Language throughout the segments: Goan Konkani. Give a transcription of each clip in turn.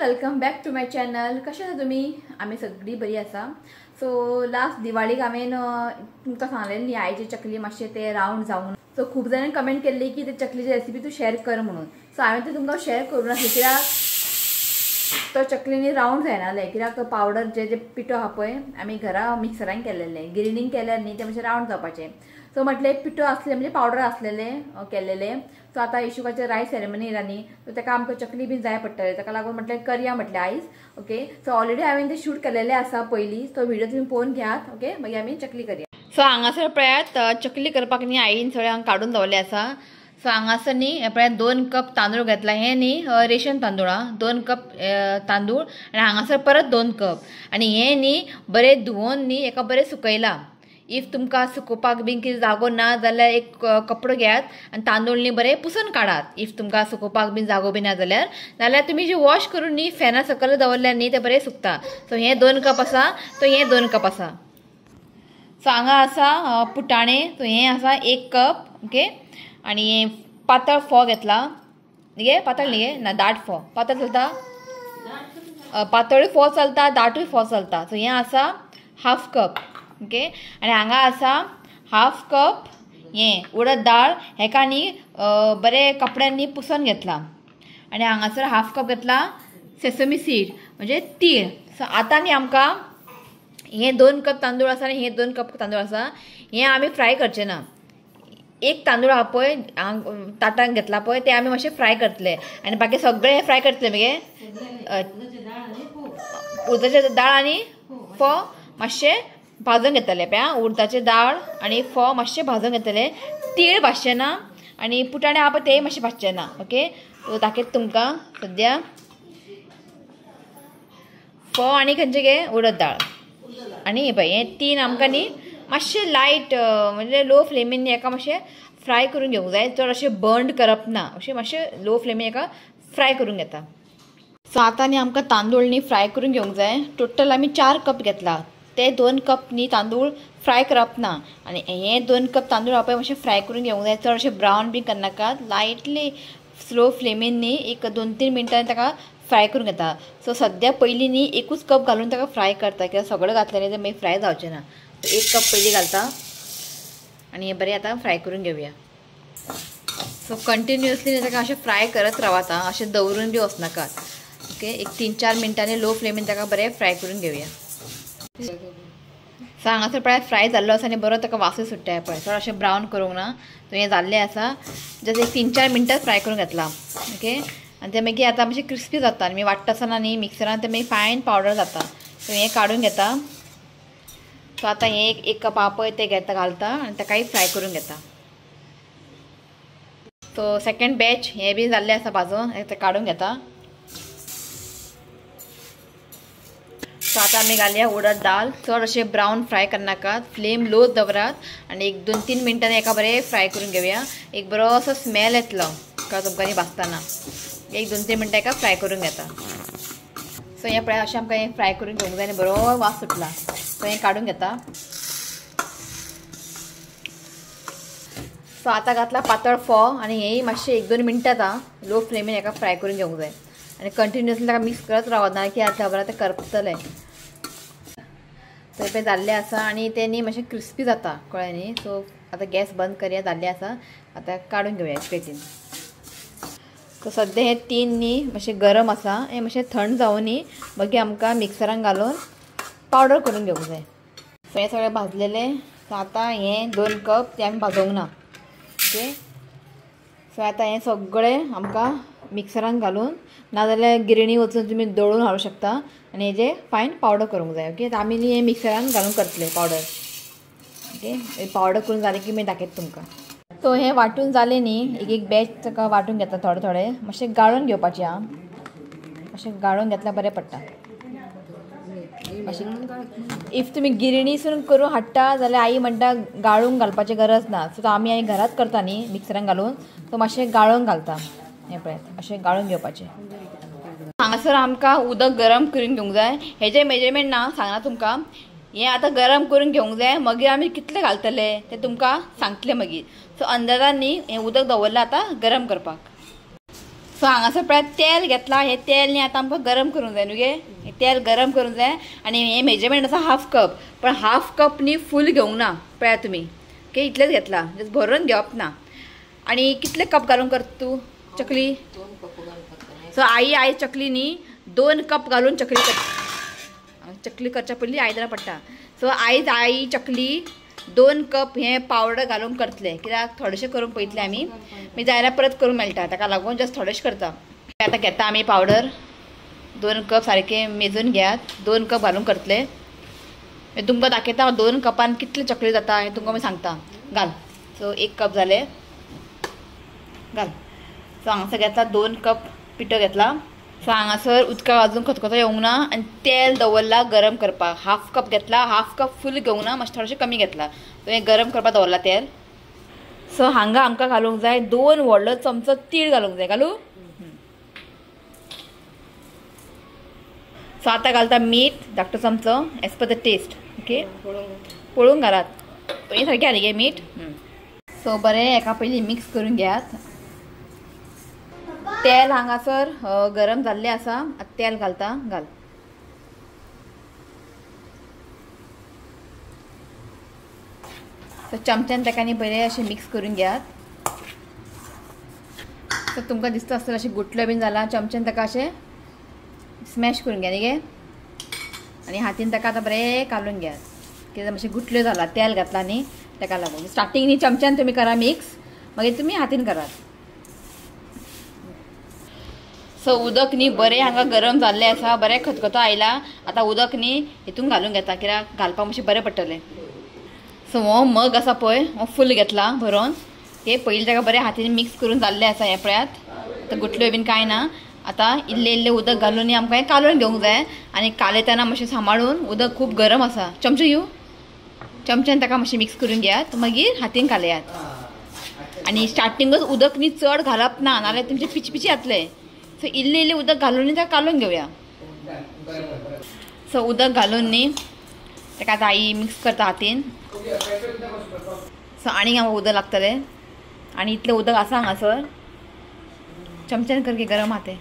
Welcome back to my channel. कशें आसा तुमी? आमी सगळीं बरी आसा. सो लास्ट दिवाळीक हांवें तुमकां सांगलें न्ही आईची चकली मातशें ते रावंड जावंक. सो खूब जाणांनी कमेंट केल्ली की ते चकलीची रेसिपी तूं शेअर कर म्हणून. सो हांवें ते तुमकां शेअर करूं नासलें कित्याक तो चकली न्ही रावंड जायनालें, कित्याक पावडर जे जे पिठो आहा पळय आमी घरा मिक्सरान केलेलें, गिरणीन केल्यार न्ही तें मातशें रावंड जावपाचें. सो म्हटलें पिठो आसलें म्हणजे पावडर आसलेलें केलेलें. सो आतां इशुकाचे रायस सेरेमनी येयला न्ही, सो ताका आमकां चकली बीन जाय पडटलें, ताका लागून म्हटलें करया म्हटलें आयज. ओके, सो ऑलरेडी हांवें तें शूट केलेलें आसा पयलीं, तो व्हिडियो तुमी पळोवन घेयात. ओके, मागीर आमी चकली करया. सो हांगासर पळयात चकली करपाक न्ही आईन सगळें हांगा काडून दवरलें आसा. सो हांगासर न्ही पळयात 2 कप तांदूळ घेतला, हे न्ही रेशन तांदूळ आं, 2 कप तांदूळ आनी हांगासर परत 2 कप. आनी हे न्ही बरें धुवन न्ही एका बरें सुकयलां. If तुमकां सुकोवपाक बीन कितें जागो ना जाल्यार एक कपडो घेयात आनी तांदूळ न्ही बरें पुसून काडात. If तुमकां सुकोवपाक बीन जागो बी ना जाल्यार, जाल्यार तुमी जे वॉश करून न्ही फॅना सकयल दवरल्यार न्ही तें बरें सुकता. सो हें 2 कप आसा, तो हें 2 कप आसा. सो हांगा आसा पुटाणे, सो हें आसा 1 कप. ओके, आनी पातळ फोव घेतला न्ही गे, पातळ न्ही गे ना दाट फोव, पातळ चलता, पातळूय फोव चलता, दाटूय फोव चलता. सो हें आसा 1/2 कप. ओके, आनी हांगा आसा 1/2 कप हें उडद दाळ, हेका न्ही बरें कपड्यांनी पुसून घेतला. आनी हांगासर 1/2 कप घेतला सेसमी सीड म्हणजे तीळ. सो आतां न्ही आमकां हें 2 कप तांदूळ आसा आनी हें 2 कप तांदूळ आसा, हें आमी फ्राय करचें ना. एक तांदूळ आहा पळय ताटान घेतला पळय ते आमी मातशें फ्राय करतले आनी बाकी सगळे फ्राय करतले. मगे उडदाचे दाळ आनी फोव मातशें भाजून घेतले पळय, उडदाचे दाळ आनी फोव मातशें भाजून घेतले, तीळ भाजचे ना आनी पुटाणे आहा पळय तेय मातशें भाजचे ना. ओके, सो दाखयता तुमकां सद्या फोव आनी खंयचे गे उडद दाळ आनी पळय हें 3 आमकां न्ही मातशें लायट म्हणजे लो फ्लेमीन एका मातशें फ्राय करून घेवंक जाय, चड अशें बर्न करप ना, अशें मातशें लो फ्लेमीन एका फ्राय करून घेता. सो आतां न्ही आमकां तांदूळ न्ही फ्राय करून घेवंक जाय. टोटल आमी 4 कप घेतला, ते 2 कप न्ही तांदूळ फ्राय करप ना आनी हे 2 कप तांदूळ पळय मातशें फ्राय करून घेवंक जाय, चड अशें ब्रावन बी करनाकात, लायटली स्लो फ्लेमीन न्ही एक 2-3 मिनटांनी ताका फ्राय करून घेता. सो सद्या पयलीं न्ही एकूच कप घालून ताका फ्राय करता, कित्याक सगळें घातलें न्ही ते मागीर फ्राय जावचें ना. 1 कप पयलीं घालता आनी हें बरें आतां फ्राय करून घेवया. सो कंटिन्युअसली ताका अशें फ्राय करत रावात, अशें दवरून बी वचनाकात. ओके, एक 3-4 मिनटांनी लो फ्लेमीन ताका बरें फ्राय करून घेवया. सो हांगासर पळय फ्राय जाल्लो आसा आनी बरो ताका वासूय सुट्टा पळय, चड अशें ब्रावन करूंक ना. सो हें जाल्लें आसा, जस्ट एक 3-4 मिनटां फ्राय करून घेतला. ओके, आनी तें मागीर आतां मातशें क्रिस्पी जाता आनी वाडटा आसतना न्ही मिक्सरान तें मागीर फायन पावडर जाता. सो हें काडून घेता. सो आतां हें 1 कप आहा पळय तें घेता घालता आनी ताकाय फ्राय करून घेता. सो सेकेंड बॅच हें बी जाल्लें आसा भाजून, तें काडून घेता. सो आतां आमी घालया उडद दाळ, चड अशें ब्रावन फ्राय करनाकात, फ्लेम लो दवरात आनी एक 2-3 मिनटांनी एका बरें फ्राय करून घेवया. एक बरो असो स्मेल येतलो का तुमकां न्ही भाजतना, एक 2-3 मिनटां एका फ्राय करून घेता. सो हें पळय अशें आमकां हें फ्राय करून घेवंक जाय आनी बरो वास सुटला. सो हें काडून घेता. सो आतां घातला पातळ फोव आनी हेंय मातशें 1-2 मिनटां आतां लो फ्लेमीन एका फ्राय करून घेवंक जाय आनी कंटिन्युअसली ताका मिक्स करत रावत ना की आतां खबर तें करपतलें. तर तें जाल्लें आसा आनी तें न्ही मातशें क्रिस्पी जाता, कळ्ळें न्ही. सो आतां गॅस बंद करया, जाल्लें आसा, आतां काडून घेवया प्लेटीन. सो सद्या हें 3 न्ही मातशें गरम आसा, हें मातशें थंड जावन न्ही मागीर आमकां मिक्सरान घालून पावडर करून घेवंक जाय. सो हें सगळें भाजलेलें. सो आतां हें 2 कप तें आमी भाजोवंक ना. ओके, सो आतां हें सगळें आमकां मिक्सरान घालून नाजाल्यार गिरणी वचून तुमी दळून हाडूंक शकता आनी हेजें फायन पावडर करूंक जाय. ओके, आमी न्ही हें मिक्सरान घालून करतले पावडर. ओके, पावडर करून जालें की मागीर दाखयता तुमकां. सो हें वांटून जालें न्ही, एक एक बॅच ताका वांटून घेता, थोडे थोडे मातशें गाळून घेवपाचें आं, मातशें गाळून घेतल्यार बरें पडटा. मातशें if तुमी गिरणीसून करून हाडटा जाल्यार आई म्हणटा गाळूंक घालपाची गरज ना. सो आमी आई घरांत करता न्ही मिक्सरान घालून, सो मातशें गाळून घालता. हें पळयात अशें गाळून घेवपाचें. हांगासर आमकां उदक गरम करून घेवंक जाय. हेजें मेजरमेंट ना सांगना तुमकां, हें आतां गरम करून घेवंक जाय, मागीर आमी कितलें घालतले तें तुमकां सांगतलें मागीर. सो अंदाजान न्ही हें उदक दवरलां आतां गरम करपाक. सो हांगासर पळय तेल घेतला, हे तेल न्ही आतां आमकां गरम करूंक जाय न्हू गे, तेल गरम करूंक जाय. आनी हे मेजरमेंट आसा हाफ कप, पण हाफ कप न्ही फूल घेवंक ना पळया तुमी. ओके इतलेंच घेतला, जस्ट भरून घेवप ना. आनी कितले कप घालून करता तूं चकली? सो आई आई चकली न्ही 2 कप घालून चकली करता. चकली करच्या पयलीं आयदनां पडटा. सो आयज आई चकली 2 कप हे पावडर घालून करतले, कित्याक थोडेशें करून पळयतले आमी, मागीर जाल्यार परत करूंक मेळटा, ताका लागून जस्ट थोडेशें करता. आतां घेता आमी पावडर 2 कप सारकें मेजून घेयात, 2 कप घालून करतले. तुमकां दाखयता 2 कपान कितले चकली जाता हें तुमकां सांगता. घाल. सो 1 कप जाले, घाल. सो हांगासर घेतला 2 कप पिठो घेतला. सो हांगासर उदकाक अजून खतखतो येवंक ना आनी तेल दवरला गरम करपाक. हाफ कप घेतला, हाफ कप फूल घेवंक ना, मातशें थोडेशें कमी घेतला. सो हें गरम करपाक दवरला तेल. सो हांगा आमकां घालूंक जाय 2 व्हडलो चमचो तीळ घालूंक जाय. घालू? सो आतां घालता मीठ धाकटो चमचो as per the taste. Okay पळोवन घालात, पयलीं सारकें घाली गे मीठ. सो बरें एका पयलीं मिक्स करून घेयात. तेल हांगासर गरम जाल्लें आसा, आतां तेल घालता. घाल. सो चमच्यान ताका न्ही बरें अशें मिक्स करून घेयात. सो तुमकां दिसता आसतलें अशें गुटलो बीन जाला, चमच्यान ताका अशें स्मॅश करून घे न्ही गे, आनी हातीन ताका आतां बरें कालोवन घेयात, कित्याक मातशें गुटल्यो जाला तेल घातला न्ही ताका लागून. स्टार्टींग न्ही चमच्यान तुमी करा मिक्स, मागीर तुमी हातीन करात. सो उदक न्ही बरें हांगा गरम जाल्लें आसा, बरें खतखतो आयला. आतां उदक न्ही हितून घालून घेता, कित्याक घालपाक मातशें बरें पडटलें. सो हो मग आसा पळय, हो फूल घेतला भरून. हे पयलीं ताका बरें हातीन मिक्स करून जाल्लें आसा हें पळयात. आतां गुटल्यो बीन कांय ना. आतां इल्लें इल्लें उदक घालून आमकां हें कालोवन घेवंक जाय. आनी कालयतना मातशें सांबाळून, उदक खूब गरम आसा. चमचो घेवं? चमच्यान ताका मातशें मिक्स करून घेयात, मागीर हातीन कालयात. आनी स्टार्टिंगूच उदक न्ही चड घालप ना, नाजाल्यार तुमचें पिचपिची जातलें. सो इल्लें इल्लें उदक घालून ताका कालोवन घेवया. सो उदक घालून न्ही ताका आतां आई मिक्स करता हातीन. सो आनीक आमकां उदक लागतलें, आनी इतलें उदक आसा हांगासर. चमच्यान कर की गरम आहा तें.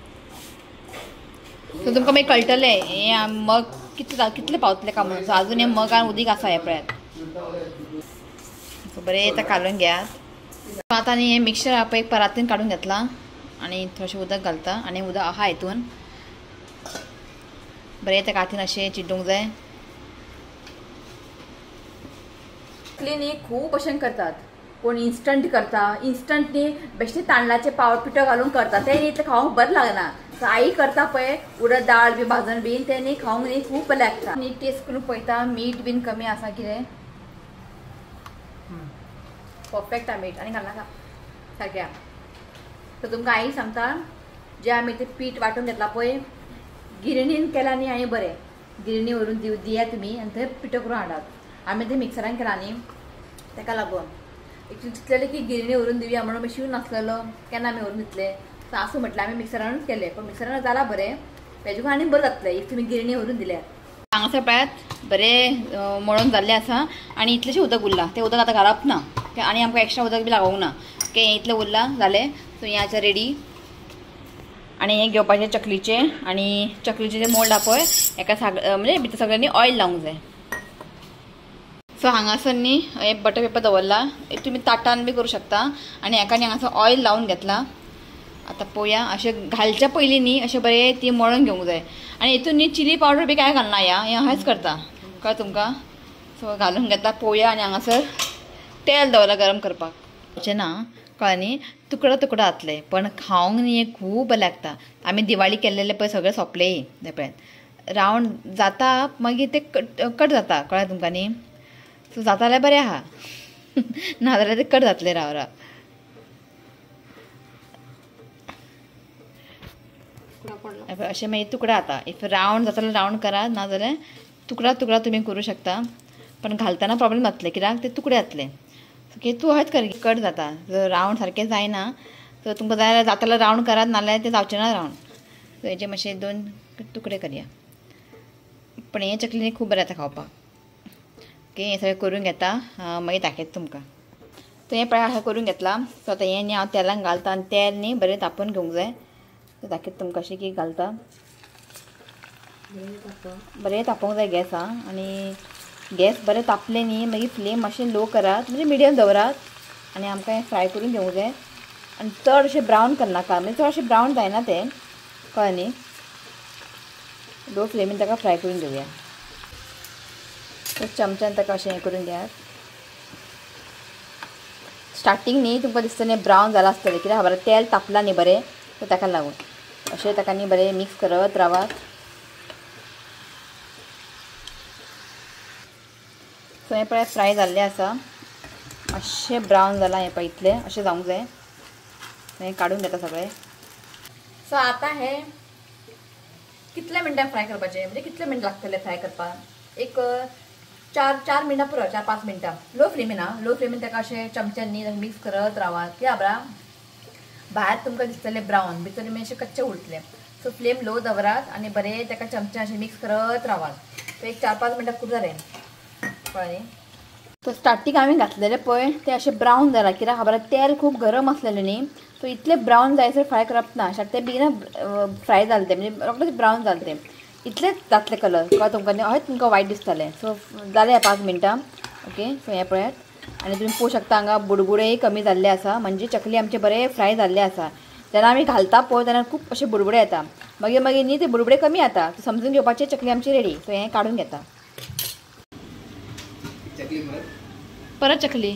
सो तुमकां मागीर कळटलें हें मग कितलें कितलें पावतलें काय म्हणून. सो आजून हें मगान उदीक आसा हें पळयात. सो बरें आतां कालोवन घेयात. आतां आनी हें मिक्सचर आहा पळय एक परातीन काडून घेतलां आनी थोडेशें उदक घालता, आनी उदक आहा हितून. बरें ताका हातीन अशें चिड्डूंक जाय. चकली न्ही खूब भशेन करतात, कोण इन्स्टंट करता. इन्स्टंट न्ही बेश्टे तांदळाचें पाव पिठो घालून करता, तें न्ही इतलें खावंक बरें लागना. सो आई करता पळय उडद दाळ बी भाजून बीन, तें न्ही खावंक न्ही खूब बरें लागता. न्ही टेस्ट करून पळयता मीठ बीन कमी आसा कितें, परफेक्ट आहा मीठ, आनी घालनाका सारकें. सो तुमकां आई सांगता, जें आमी तें पीठ वांटून घेतलां पळय गिरणीन केलां न्ही आनी बरें गिरणी व्हरून दिया तुमी आनी थंय पिठो करून हाडात. आमी तें मिक्सरान केलां न्ही ताका लागून एक्चुली चिंतलेलें की गिरणी व्हरून दिवया म्हणून शिव नासलेलो, केन्ना आमी व्हरून दितले. सो आसूं म्हटलें आमी मिक्सरानूच केलें, पण मिक्सरान जालां बरें, तेजे आनी बरें जातलें if तुमी गिरणी व्हरून दिल्यार. हांगासर पळयात बरें मळून जाल्लें आसा आनी इतलेंशें उदक उरलां, तें उदक आतां घालप ना आनी आमकां एक्स्ट्रा उदक बी लागोवंक ना. ओके इतलें उरलां जालें. सो हें आतां रेडी. आनी हें घेवपाचें चकलीचें, आनी चकलीचें जें मोल्ड आहा पळय हेका म्हणजे भितर सगळ्यांनी ऑयल लावंक जाय. सो हांगासर न्ही हें बटर पेपर दवरला, तुमी ताटान बी करूं शकता. आनी हेका न्ही हांगासर ऑयल लावन घेतला. आतां पळोवया अशें घालच्या पयलीं न्ही अशें बरें ती मळून घेवंक जाय. आनी हितून न्ही चिली पावडर बी कांय घालना, ह्या हें अशेंच करता, कळ्ळें तुमकां. सो घालून घेतला पळोवया. आनी हांगासर तेल दवरलां गरम करपाक. अशें ना कळ्ळें न्ही, तुकडा तुकडा जातले, पण खावंक न्ही खूब बरें लागता. आमी दिवाळी केल्लेले पळय सगळें सोंपलें पळयात, रावंड जाता मागीर ते कट जाता, कळ्ळें तुमकां न्ही. सो जाता जाल्यार बरें आहा, नाजाल्यार ते कट जातले राव राव. अशें मागीर तुकडा जाता. If round जाता जाल्यार रावंड करात, नाजाल्यार तुकडा तुकडा तुमी करूं शकता, पण घालतना प्रॉब्लेम जातले कित्याक ते तुकडे जातले. ओके तूं हयच कर, कट जाता जर रावंड सारकें जायना. सो तुमकां जाय जाता जाल्यार रावंड करात, नाजाल्यार तें जावचें ना रावंड. सो हेजे मातशे 2 तुकडे करया, पण हें चकली खूब बरें जाता खावपाक. ओके हें सगळें करून घेता, मागीर दाखयता तुमकां. सो हें पळय अशें करून घेतलां. सो आतां हें न्ही हांव तेलान घालता आनी तेल न्ही बरें तापोवन घेवंक जाय. दाखयता तुमकां अशें की घालता बरें तापोवंक जाय गॅस आं. आनी गॅस बरें तापलें न्ही मागीर फ्लेम मातशें लो करात, म्हणजे मिडियम दवरात आनी आमकां हें फ्राय करून घेवंक जाय. आनी चड अशें ब्रावन करनाका, म्हणजे चड अशें ब्रावन जायना तें, कळ्ळें न्ही. लो फ्लेमीन ताका फ्राय करून घेवया. चमच्यान ताका अशें हें करून घेयात. स्टार्टींग न्ही तुमकां दिसता न्ही ब्रावन जालां आसतलें, कित्याक खबर तेल तापलां न्ही बरें, सो ताका लागून अशें ताका न्ही बरें मिक्स करत रावात. सो हें पळय फ्राय जाल्लें आसा, मातशें ब्रावन जालां हें पळय, इतलें अशें जावंक जाय. हें काडून घेता सगळें. सो आतां हें कितले मिनटां फ्राय करपाचें, म्हणजे कितले मिनट लागतले फ्राय करपाक, एक 4 मिनटां पुरो, 4-5 मिनटां. लो फ्लेमीन आं, लो फ्लेमीन ताका अशें चमच्यान न्ही मिक्स करत रावात, कित्याक खबर भायर तुमकां दिसतलें ब्रावन, भितर तुमी अशें कच्चें उरतलें. सो फ्लेम लो दवरात आनी बरें ताका चमच्यान अशें मिक्स करत रावात. सो एक 4-5 मिनटां खूब जालें, कळ्ळें न्ही. सो स्टार्टींग हांवें घातलेलें पळय तें अशें ब्रावन जालां, कित्याक खबर तेल खूब गरम आसलेलें न्ही, सो इतलें ब्रावन जायसर फ्राय करप ना, तें बेगीन फ्राय जालें तें, म्हणजे रोखडेंच ब्रावन जालें तें, इतलेंच जातलें कलर, कळ्ळें तुमकां न्ही, हय तुमकां वायट दिसतालें. सो जालें 5 मिनटां. ओके सो हें पळयात आनी तुमी पळोवंक शकता हांगा बुडबुडेय कमी जाल्ले आसा, म्हणजे चकली आमचे बरे फ्राय जाल्ले आसा. जेन्ना आमी घालता पळय तेन्ना खूब अशे बुडबुडे येता, मागीर मागीर न्ही ते बुडबुडे कमी जाता, समजून घेवपाचे चकली आमची रेडी. सो हें काडून घेता परत चकली,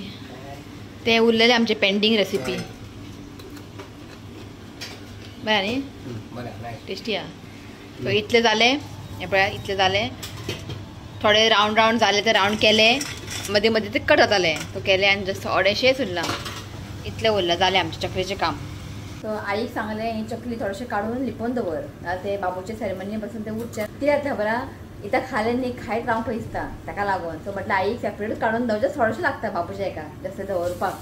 ते उरलेले आमचे पेंडींग रेसिपी. बरें न्ही, टेस्टी आहा. सो इतले जाले, हें पळया इतले जाले, थोडे रावंड रावंड जाले ते रावंड केले, मदीं मदीं ते कट जाताले, सो केले आनी जस्ट थोडेशेंच उरलां, इतलें उरलां, जालें आमचें चकलेचें काम. सो आईक सांगलें ही चकली थोडेशें काडून लिपोवन दवर, ते बाबूचे सेरेमनी बसून ते उरचें, कित्याक खबर इतां खालें न्ही खायत रावंक पळय दिसता ताका लागून. सो म्हटलें आईक सेपरेट काडून दवरचें, थोडेशें लागता बाबूच्या हेका जास्त दवरपाक,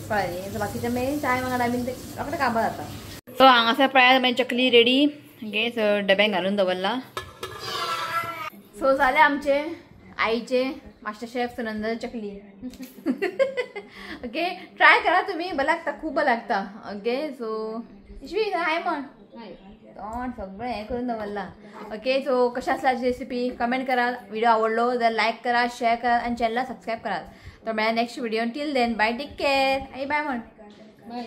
कळ्ळें न्ही. सो बाकीचें मागीर चाय वांगडा बीन तें रोखडें काबार जाता. सो हांगासर पळयात मागीर चकली रेडी, ओके सो डब्यांक घालून दवरला. सो जालें आमचें आईचें मास्टर शेफ सुनंदा चकली. ओके ट्राय करा तुमी, बरें लागता, खूब बरें लागता. ओके सो इशवी हाय म्हण तोंड सगळें हें करून दवरलां. ओके सो कशें आसली आजची रेसिपी कमेंट करात, व्हिडिओ आवडलो जाल्यार लायक करात, शेअर करात आनी चॅनलाक सबस्क्रायब करात. तर मेळ्या next video, till then bye, take care. आई बाय म्हण. बाय.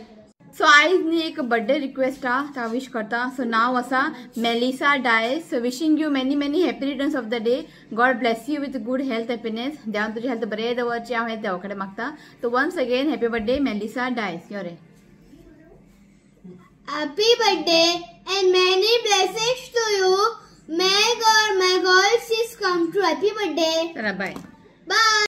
सो आयज न्ही एक बर्थडे रिक्वेस्ट आहा, ताका विश करता. सो नांव आसा Melissa Dias. So wishing you many many happy returns of the day, God bless you with good health happiness. देवान तुजी हेल्थ बरें दवरचें हांव हें देवा कडेन मागता. So once again happy birthday Melissa Dias. यो रे. Happy birthday and many blessings to you. May God, my God, sis come true. Happy birthday. Bye. Bye.